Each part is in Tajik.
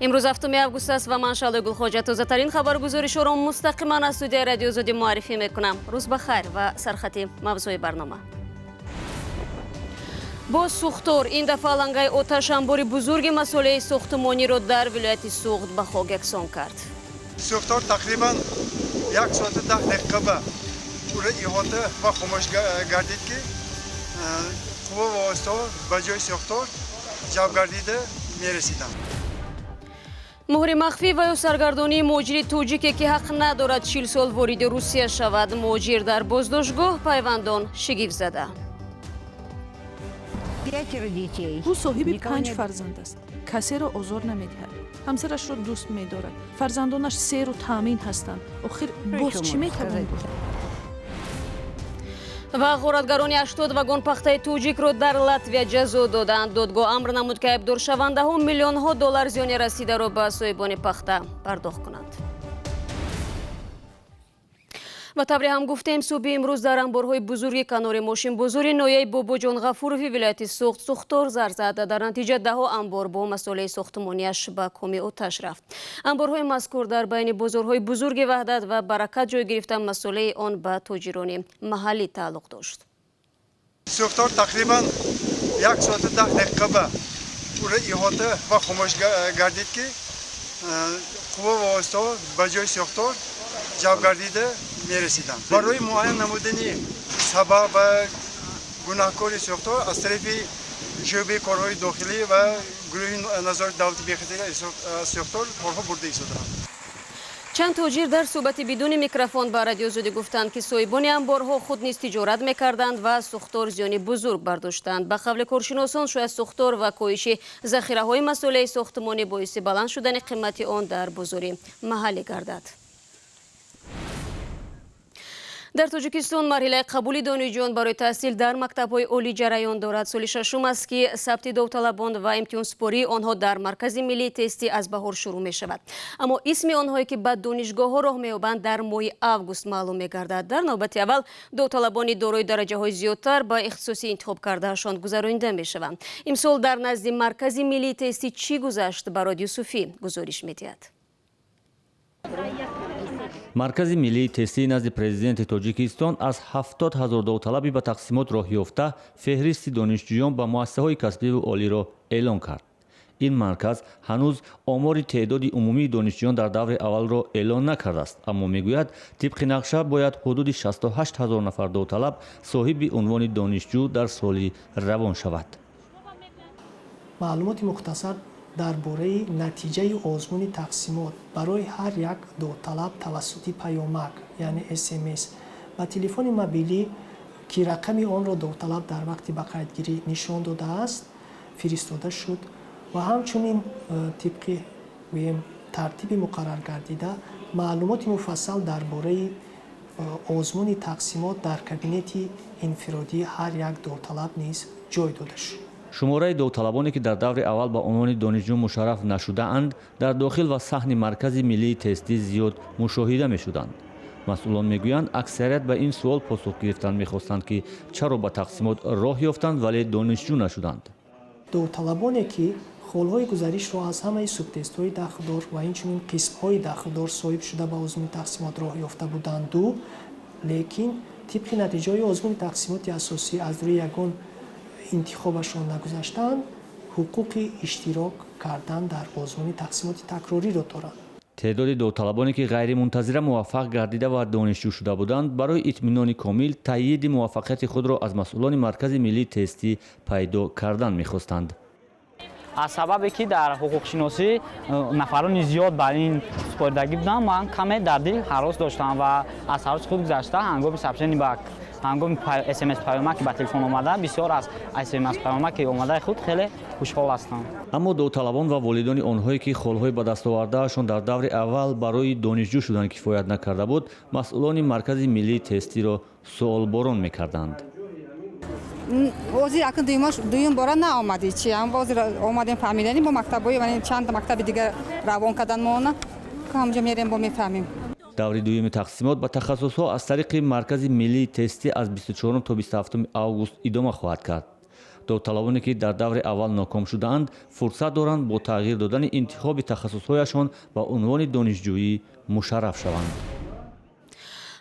Имрӯз 7 август аст ва ман, Шаҳлои Гулхоҷа, тозатарин хабаргузоришҳоро мустақиман аз студияи Радиои Озодӣ муаррифӣ мекунам. Рӯз ба хайр ва сархати мавзӯи барнома. Боз сӯхтор. Ин дафъа алангаи оташ анбори бузурги масолеҳи сохтумониро дар вилояти Суғд ба хок яксон кард. Сӯхтор тақрибан 1 соату 10 дақиқа ба пурра иҳота ва хомӯш гардид, ки қувва ва воситаҳо ба ҷои сӯхтор ҷалб гардида мерасиданд. Муҳри махфӣ ва ё саргардонии муҳоҷири тоҷике, ки ҳақ надорад 40 сол вориди Русия шавад. Муҳоҷир дар боздоштгоҳ, пайвандон шигифтзада. Пятеро детей. Ӯ соҳиби панҷ фарзанд аст, касеро озор намедиҳад, ҳамсарашро дӯст медорад, фарзандонаш серу таъмин ҳастанд. Охир боз чӣ метавон гуфт? Ва ғоратгарони 80 вагон пахтаи тоҷикро дар Латвия ҷазо доданд. Додгоҳ амр намуд, ки айбдоршавандаҳо миллионҳо доллар зиёни расидаро ба соҳибони пахта пардохт кунанд. Ба тавре ҳам гуфтем, субҳи имрӯз дар анборҳои бузурги канори мошинбозори ноҳияи Бобоҷон Ғафурови вилояти Суғд сӯхтор зар зад. Дар натиҷа даҳо анбор бо масолеҳи сохтумонияш ба коми оташ рафт. Анборҳои мазкур дар байни бозорҳои бузурги Ваҳдат ва Баракат ҷой гирифта, масолеҳи он ба тоҷирони маҳаллӣ тааллуқ дошт. Сӯхтор тақрибан 1 соату 10 дақиқа ба пурра иҳота ва хомӯш гардид, ки қувва ва воситаҳо ба ҷои сӯхтор ҷалб гардида мерасиданд. Барои муайян намудани сабаб ва гунаҳкори сӯхтор аз тарафи шӯъбаи корҳои дохилӣ ва гурӯҳи назорати давлати бехатарии сӯхтор корҳо бурда истодаанд. Чанд тоҷир дар суҳбати бидуни микрофон ба Радиои Озодӣ гуфтанд, ки соҳибони анборҳо худ низ тиҷорат мекарданд ва аз сӯхтор зиёни бузург бардоштанд. Ба қавли коршиносон, шояд сӯхтор ва коҳиши захираҳои масолеҳи сохтумонӣ боиси баланд шудани қимати он дар бозори маҳаллӣ гардад. Дар Тоҷикистон марҳилаи қабули донишҷӯён барои таҳсил дар мактабҳои олӣ ҷараён дорад. Соли шашум аст, ки сабти довталабон ва имтиҳонсупории онҳо дар Маркази миллии тестӣ аз баҳор шурӯъ мешавад, аммо исми онҳое, ки ба донишгоҳҳо роҳ меёбанд, дар моҳи август маълум мегардад. Дар навбати аввал довталабони дорои дараҷаҳои зиёдтар ба ихтисоси интихоб кардаашон гузаронида мешаванд. Имсол дар назди Маркази миллии тестӣ чӣ гузашт, Барод Юсуфӣ гузориш медиҳад. Маркази миллии тестии назди Президенти Тоҷикистон аз 70 000 довталаби ба тақсимот роҳ ёфта феҳристи донишҷӯён ба муассисаҳои касбиву олиро эълон кард. Ин марказ ҳанӯз омори теъдоди умумии донишҷӯён дар даври аввалро эълон накардааст, аммо мегӯяд, тибқи нақша бояд ҳудуди 68 ҳазор нафар довталаб соҳиби унвони донишҷӯ дар соли равон шавад. Маълумоти мухтасар дар бораи натиҷаи озмуни тақсимот барои ҳар як довталаб тавассути паёмак, яъне СМС, ба телефони мобилӣ, ки рақами онро довталаб дар вақти ба қайдгирӣ нишон додааст, фиристода шуд ва ҳамчунин тибқи, гӯем, тартиби муқарраргардида маълумоти муфассал дар бораи озмуни тақсимот дар кабинети инфиродии ҳар як довталаб низ ҷой дода шуд. Шумораи довталабоне, ки дар даври аввал ба унвони донишҷӯ мушарраф нашудаанд, дар дохил ва саҳни Маркази миллии тестӣ зиёд мушоҳида мешуданд. Масъулон мегӯянд, аксарият ба ин суол посух гирифтан мехостанд, ки чаро ба тақсимот роҳ ёфтанд, вале донишҷӯ нашуданд. Довталабоне, ки холҳои гузаришро аз ҳамаи субтестҳои дахлдор ва инчунин қисмҳои дахлдор соҳиб шуда, ба озмуни тақсимот роҳ ёфта буданду, лекин тибқи натиҷаҳои озмуни тақсимоти асосӣ аз рӯи ягон интихобашон нагузаштаанд, ҳуқуқи иштирок кардан дар озмуни тақсимоти такрориро доранд. Теъдоди довталабоне, ки ғайримунтазира муваффақ гардида ва донишҷӯ шуда буданд, барои итминони комил таъйиди муваффақияти худро аз масъулони Маркази миллии тестӣ пайдо кардан мехостанд. Аз сабабе ки дар ҳуқуқшиносӣ нафарони зиёд бар ин супоридагӣ буданд, ман каме дар дил ҳарос доштам ва аз ҳароси худ гузашта, ҳангоми сабтшани ба ҳангоми СМС паёмаки ба телефон омада, бисёр аз СМС паёмаки омадаи худ хеле хушҳол ҳастам. Аммо довталабон ва волидони онҳое, ки холҳои ба дастовардаашон дар даври аввал барои донишҷӯ шудан кифоят накарда буд, масъулони Маркази миллии тестиро суолборон мекарданд. Ҳозир акн дуюм бора наомадӣ чи ҳозир омадем, фаҳмидани бо мактабҳои чанд мактаби дигар равон кардан моона, ҳамҷо мерем, бо мефаҳмем. Даври дуюми тақсимот ба тахассусҳо аз тариқи Маркази миллии тестӣ аз 24 то 27 август идома хоҳад кард. Довталабоне ки дар даври аввал ноком шудаанд, фурсат доранд бо тағйир додани интихоби тахассусҳояшон ба унвони донишҷӯӣ мушарраф шаванд.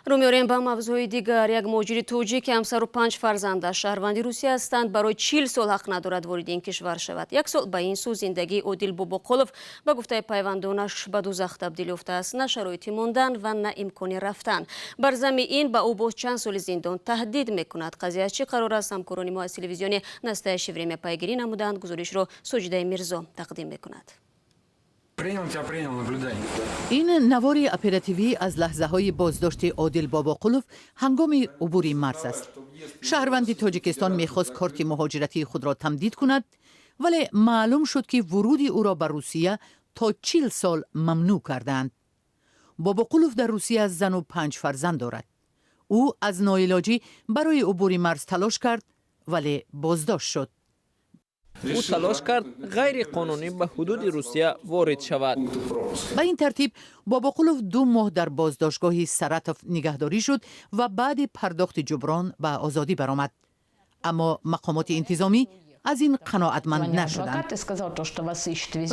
Рӯ меорем ба мавзӯи дигар. Як муҳоҷири тоҷик, ки ҳамсару панҷ фарзандаш шаҳрванди Русия ҳастанд, барои 40 сол ҳақ надорад вориди ин кишвар шавад. Як сол ба ин сӯ зиндагии Одил Бобоқулов, ба гуфтаи пайвандонаш, ба дузах табдил ёфтааст. На шароити мондан ва на имкони рафтан. Бар замми ин ба ӯ боз чанд соли зиндон таҳдид мекунад. Қазия аз чӣ қарор аст, ҳамкорони мо аз телевизиони «Настоящее время» пайгирӣ намуданд. Гузоришро Соҷидаи Мирзо тақдим мекунад. Принял тебя, принял, наблюдай. Ин навори оперативӣ аз лаҳзаҳои боздошти Одил Бобоқулов ҳангоми убури марз аст. Шаҳрванди Тоҷикистон мехост корти муҳоҷиратии худро тамдид кунад, вале маълум шуд, ки вуруди ӯро ба Русия то 40 сол мамнӯъ кардаанд. Бобоқулов дар Русия зану панҷ фарзанд дорад. Ӯ аз ноилоҷӣ барои убури марз талош кард, вале боздошт шуд. Ӯ талош кард ғайриқонунӣ ба ҳудуди Русия ворид шавад. Ба ин тартиб Бобоқулов 2 моҳ дар боздоштгоҳи Саратов нигаҳдорӣ шуд ва баъди пардохти ҷуброн ба озодӣ баромад. Аммо мақомоти интизомӣ аз ин қаноатманд нашуданд.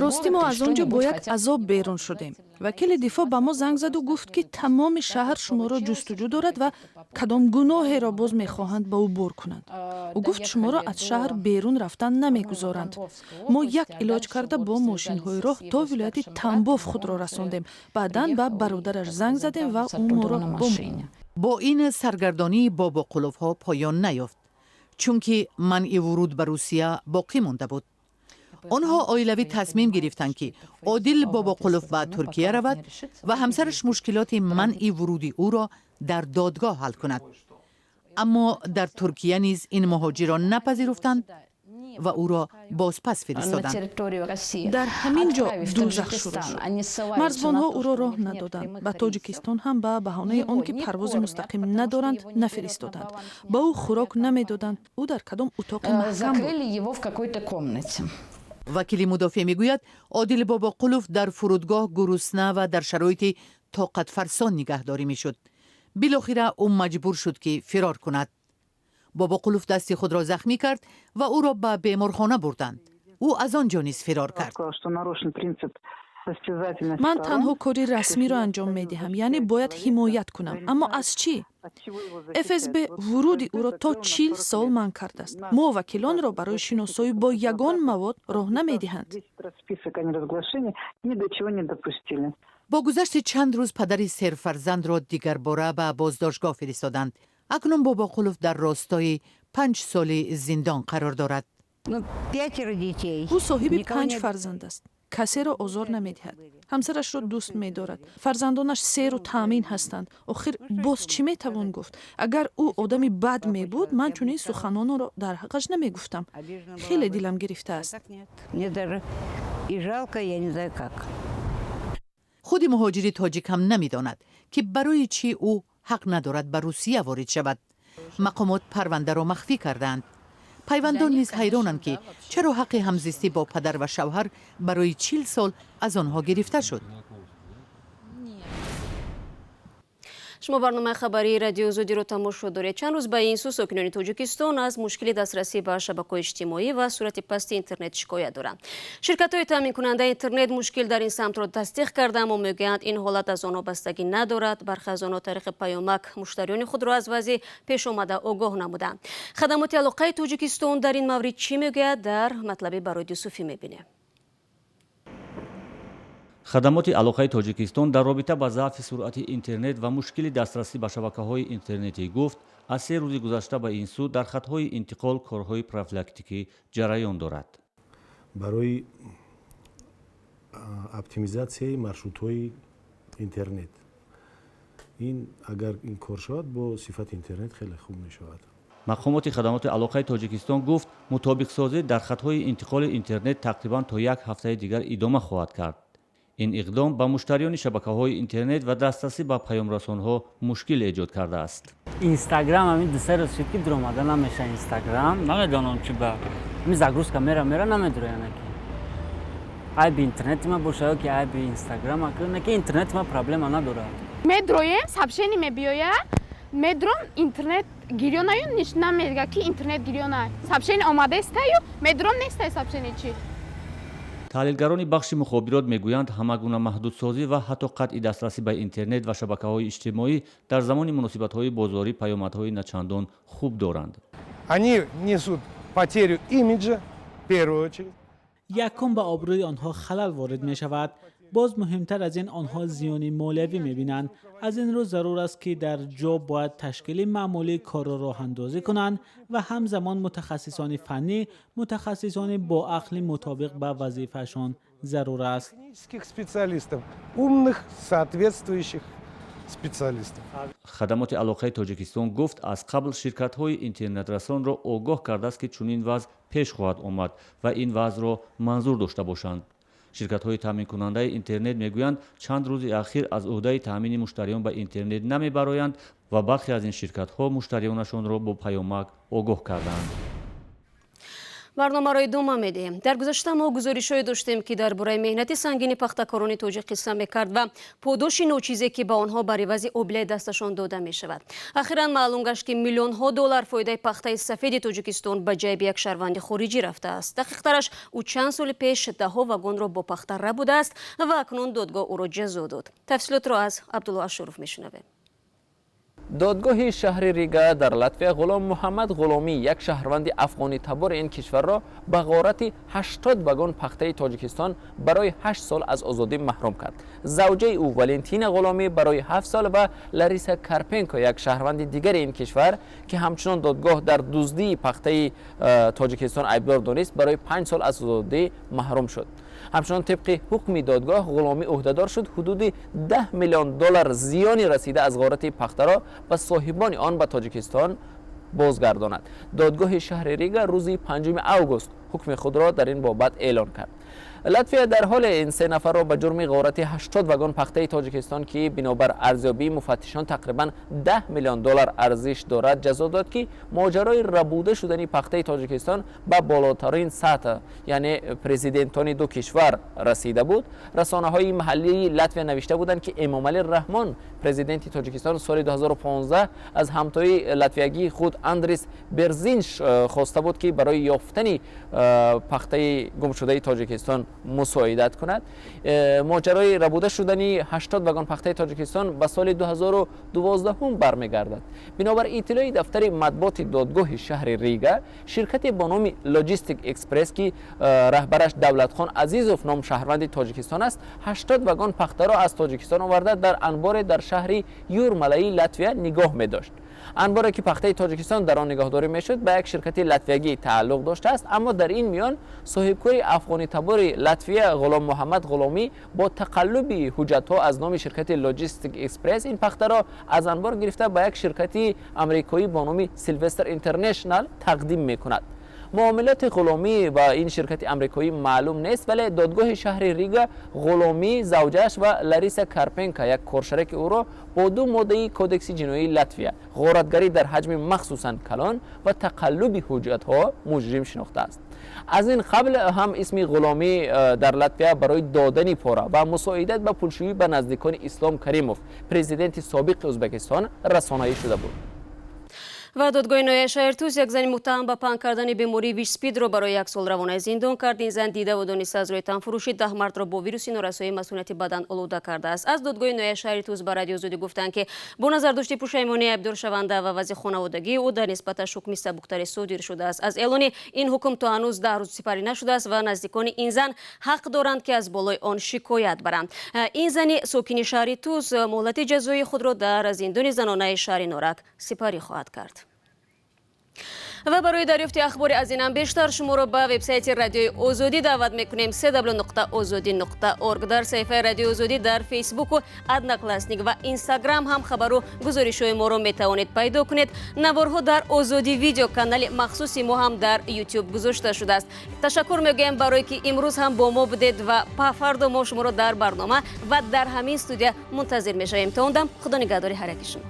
Ростӣ, мо аз он ҷо бо як азоб берун шудем. Вакили дифоъ ба мо занг заду гуфт, ки тамоми шаҳр шуморо ҷустуҷӯ дорад ва кадом гуноҳеро боз мехоҳанд ба ӯ бор кунанд. Ӯ гуфт, шуморо аз шаҳр берун рафтан намегузоранд. Мо як илоҷ карда бо мошинҳои роҳ то вилояти Тамбов худро расондем. Баъдан ба бародараш занг задем ва ӯ моро бо Бо ин саргардонии Бобоқуловҳо поён наёфт, чунки манъи вуруд ба Русия боқӣ монда буд. Онҳо оилавӣ тасмим гирифтанд, ки Одил Бобоқулов ба Туркия равад ва ҳамсараш мушкилоти манъи вуруди ӯро дар додгоҳ ҳал кунад. Аммо дар Туркия низ ин муҳоҷирро напазируфтанд ва ӯро бозпас фиристоданд. Дар ҳамин ҷо дӯзах шурӯъ шуд. Марзбонҳо ӯро роҳ надоданд. Ба Тоҷикистон ҳам ба баҳонаи он ки парвози мустақим надоранд, нафиристоданд. Ба ӯ хӯрок намедоданд. Ӯ дар кадом утоқи маҳкам буд. Вакили мудофеъ мегӯяд, Одил Бобоқулов дар фурудгоҳ гурусна ва дар шароити тоқатфарсо нигаҳдорӣ мешуд. Билохира ӯ маҷбур шуд, ки фирор кунад. Бобоқулов дасти худро захмӣ кард ва ӯро ба беморхона бурданд. Ӯ аз он ҷо низ фирор кард. Ман танҳо кори расмиро анҷом медиҳам, яъне бояд ҳимоят кунам. Аммо аз чӣ? ФСБ вуруди ӯро то 40 сол манъ кардааст. Мо вакилонро барои шиносоӣ бо ягон мавод роҳ намедиҳанд. Бо гузашти чанд рӯз падари серфарзандро дигарбора ба боздоштгоҳ фиристоданд. Акнун Бобоқулов дар ростои 5 соли зиндон қарор дорад. Ӯ соҳиби панҷ фарзанд аст, касеро озор намедиҳад, ҳамсарашро дӯст медорад, фарзандонаш серу таъмин ҳастанд. Охир боз чӣ метавон гуфт? Агар ӯ одами бад мебуд, ман чунин суханонро дар ҳаққаш намегуфтам. Хеле дилам гирифтааст. Худи муҳоҷири тоҷик ҳам намедонад, ки барои чӣ ӯ ҳақ надорад ба Русия ворид шавад. Мақомот парвандаро махфӣ кардаанд. Пайвандон низ ҳайронанд, ки чаро ҳаққи ҳамзистӣ бо падар ва шавҳар барои 40 сол аз онҳо гирифта шуд. Шумо барномаи хабарии Радиои Озодиро тамошо доред. Чанд рӯз ба ин сӯ сокинони Тоҷикистон аз мушкили дастрасӣ ба шабакаҳои иҷтимоӣ ва суръати пасти интернет шикоят доранд. Ширкатҳои таъминкунандаи интернет мушкил дар ин самтро тасдиқ карда, аммо мегӯянд, ин ҳолат аз онҳо бастагӣ надорад. Бархе аз онҳо тариқи паёмак муштариёни худро аз вазъи пешомада огоҳ намуданд. Хадамоти алоқаи Тоҷикистон дар ин маврид чӣ мегӯяд, дар матлаби Бароди Юсуфӣ мебинем. Хадамоти алоқаи Тоҷикистон дар робита ба заъфи суръати интернет ва мушкили дастрасӣ ба шабакаҳои интернетӣ гуфт, аз 3 рӯзи гузашта ба ин сӯ дар хатҳои интиқол корҳои профилактикӣ ҷараён дорад. Барои оптимизатсияи маршрутҳои интернет, ин агар ин кор шавад, бо сифати интернет хеле хуб мешавад. Мақомоти хадамоти алоқаи Тоҷикистон гуфт, мутобиқсозӣ дар хатҳои интиқоли интернет тақрибан то як ҳафтаи дигар идома хоҳад кард. Ин иқдом ба муштариёни шабакаҳои интернет ва дастрасӣ ба паёмрасонҳо мушкил эҷод кардааст. Инстаграм ҳамин 2-се рӯз шуд, ки дуромада намеша. Инстаграм намедонам чи ба ҳамин загрузка мера, мера, намедура. Янаки айби интернети ма боша ё ки айби инстаграм, наки интернети ма проблема надорад. Медроем, сообщение мебиёяд, медром, интернет. Гирёнаю намега, ки интернет гирёна. Сообщение омадестаю, медуром, нестай сообщение чи. Таҳлилгарони бахши мухобирот мегӯянд, ҳама гуна маҳдудсозӣ ва ҳатто қатъи дастрасӣ ба интернет ва шабакаҳои иҷтимоӣ дар замони муносибатҳои бозорӣ паёмадҳои начандон хуб доранд. Они несут потерю имиджа, в первую очередь. Якум, ба обрӯи онҳо халал ворид мешавад. Боз муҳимтар аз ин, онҳо зиёни молиявӣ мебинанд. Аз ин рӯ зарур аст, ки дар ҷо бояд ташкили маъмулии корро роҳандозӣ кунанд ва ҳамзамон мутахассисони фаннӣ, мутахассисони бо ақли мутобиқ ба вазифаашон зарур аст. Специалистов, умных, соответствующих специалистов. Хадамоти алоқаи Тоҷикистон гуфт, аз қабл ширкатҳои интернетрасонро огоҳ кардааст, ки чунин вазъ пеш хоҳад омад ва ин вазъро манзур дошта бошанд. Ширкатҳои таъминкунандаи интернет мегӯянд, чанд рӯзи ахир аз ӯҳдаи таъмини муштариён ба интернет намебароянд ва бархе аз ин ширкатҳо муштариёнашонро бо паёмак огоҳ кардаанд. Барномаро идома медиҳем. Дар гузашта мо гузоришҳое доштем, ки дар бораи меҳнати сангини пахтакорони тоҷик қисса мекард ва подоши ночизе, ки ба онҳо бар ивази обилаи дасташон дода мешавад. Ахиран маълум гашт, ки миллионҳо доллар фоидаи пахтаи сафеди Тоҷикистон ба ҷайби як шаҳрванди хориҷӣ рафтааст. Дақиқтараш, ӯ чанд соли пеш даҳҳо вагонро бо пахта рабудааст ва акнун додгоҳ ӯро ҷазо дод. Тафсилотро аз Абдулло Ашуров мешунавем. Додгоҳи шаҳри Рига дар Латвия Ғулом Муҳаммад Ғуломӣ, як шаҳрванди афғонитабори ин кишварро ба ғорати 80 вагон пахтаи Тоҷикистон барои 8 сол аз озодӣ маҳрум кард. Завҷаи ӯ Валентина Ғуломӣ барои 7 сол ва Лариса Карпенко, як шаҳрванди дигари ин кишвар, ки ҳамчунон додгоҳ дар дуздии пахтаи Тоҷикистон айбдор донист, барои 5 сол аз озодӣ маҳрум шуд. Ҳамчунон, тибқи ҳукми додгоҳ, Ғуломӣ ӯҳдадор шуд ҳудуди 10 миллион доллар зиёни расида аз ғорати пахтаро ба соҳибони он ба Тоҷикистон бозгардонад. Додгоҳи шаҳри Рига рӯзи 5 август ҳукми худро дар ин бобат эълон кард. Латвия дар ҳоле ин се нафарро ба ҷурми ғорати 80 вагон пахтаи Тоҷикистон, ки бинобар арзёбии муфаттишон тақрибан 10 миллион доллар арзиш дорад, ҷазо дод, ки моҷарои рабуда шудани пахтаи Тоҷикистон ба болотарин сатҳ, яъне президентони ду кишвар, расида буд. Расонаҳои маҳаллии Латвия навишта буданд, ки Эмомалӣ Раҳмон, президенти Тоҷикистон, соли 2015 аз ҳамтои латвиягии худ Андрис Берзинш хоста буд, ки барои ёфтани пахтаи гумшудаи Тоҷикистон мусоидат кунад. Моҷарои рабуда шудани 80 вагон пахтаи Тоҷикистон ба соли 2012 бармегардад. Бинобар иттилои дафтари матбуоти додгоҳи шаҳри Рига, ширкате бо номи Лоҷистик Экспресс, ки раҳбараш Давлатхон Азизов ном шаҳрванди Тоҷикистон аст, 80 вагон пахтаро аз Тоҷикистон оварда, дар анборе дар шаҳри Юрмалаи Латвия нигоҳ медошт. Анборе, ки пахтаи Тоҷикистон дар он нигаҳдорӣ мешуд, ба як ширкати латвиягӣ тааллуқ доштааст. Аммо дар ин миён соҳибкори афғонитабори Латвия Ғулом Муҳаммад Ғуломӣ бо тақаллуби ҳуҷҷатҳо аз номи ширкати Лоҷистик Экспресс ин пахтаро аз анбор гирифта, ба як ширкати амрикоӣ бо номи Силвестр Интернешнал тақдим мекунад. Муомилоти Ғуломӣ ва ин ширкати амрикоӣ маълум нест, вале додгоҳи шаҳри Рига Ғуломӣ, завҷааш ва Лариса Карпенко, як коршарики ӯро, бо ду моддаи кодекси ҷиноии Латвия: ғоратгарӣ дар ҳаҷми махсусан калон ва тақаллуби ҳуҷҷатҳо, муҷрим шинохтааст. Аз ин қабл ҳам исми Ғуломӣ дар Латвия барои додани пора ва мусоидат ба пулшӯӣ ба наздикони Ислом Каримов, президенти собиқи Ӯзбекистон, расонаӣ шуда буд. Ва додгоҳи ноҳияи шаҳри Тус як зани муттаҳам ба паҳн кардани бемории ВИЧ-СПИДро барои як сол равонаи зиндон кард. Ин зан дидаву дониста аз рӯи танфурӯшӣ 10 мардро бо вируси норасоии масунияти бадан олуда кардааст. Аз додгоҳи ноҳияи шаҳри Тус ба Радиои Озодӣ гуфтанд, ки бо назардошти пушаймонии айбдоршаванда ва вазъи хонаводагии ӯ дар нисбаташ ҳукми сабуктаре содир шудааст. Аз эълони ин ҳукм то ҳанӯз 10 рӯз сипарӣ нашудааст ва наздикони ин зан ҳақ доранд, ки аз болои он шикоят баранд. Ин зани сокини шаҳри Тус муҳлати ҷазоии худро дар зиндони занонаи шаҳри Норак сипарӣ хоҳад кард. Ва барои дарёфти ахбори аз инам бештар шуморо ба вебсайти Радиои Озодӣ даъват мекунем: www.ozodi.org. Дар саҳифаи Радиои Озодӣ дар Фейсбуку, Одноклассник ва Инстаграм ҳам хабару гузоришҳои моро метавонед пайдо кунед. Наворҳо дар Озодӣ Видео, канали махсуси мо ҳам дар Ютуб гузошта шудааст. Ташаккур мегӯем барое ки имрӯз ҳам бо мо будед ва фардо мо шуморо дар барнома ва дар ҳамин студия мунтазир мешавем. То он дам, худо нигаҳдори ҳар яки шумо.